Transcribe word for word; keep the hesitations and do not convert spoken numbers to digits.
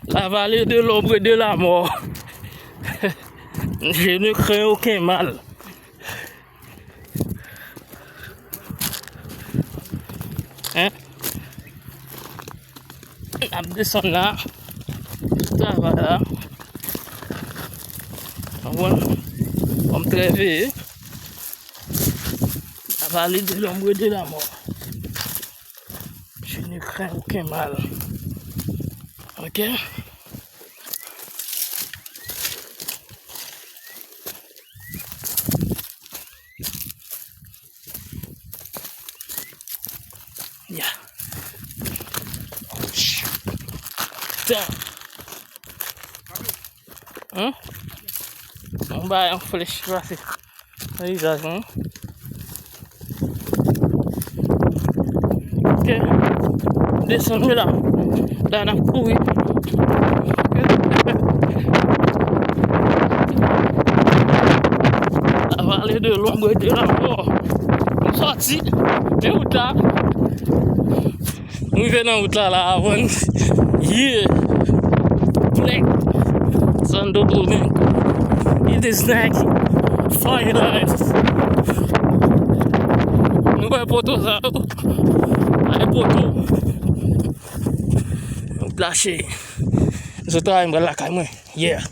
La vallée de l'ombre et de la mort. Je ne crains aucun mal. Hein? N ap desann la. Travay la. Konprann? Fò m trè veye. La vallée de l'ombre et de la mort. Je ne crains aucun mal. Ok? Ya. Damn. Hein? Yon bagay, yon flèch pase nan vizaj mwen. Ok. Desann wi la. La n ap kouri. La vallée de l'ombre et de la mort. M sòti de wout la. M rive nan wout la la avan. Yeah. Black. Santo Domingo. It is Nike. Fire life. Nou wè poto sa yo. Ay poto. Wout la cheri. Zot travay m pral lakay mwen. Yeah.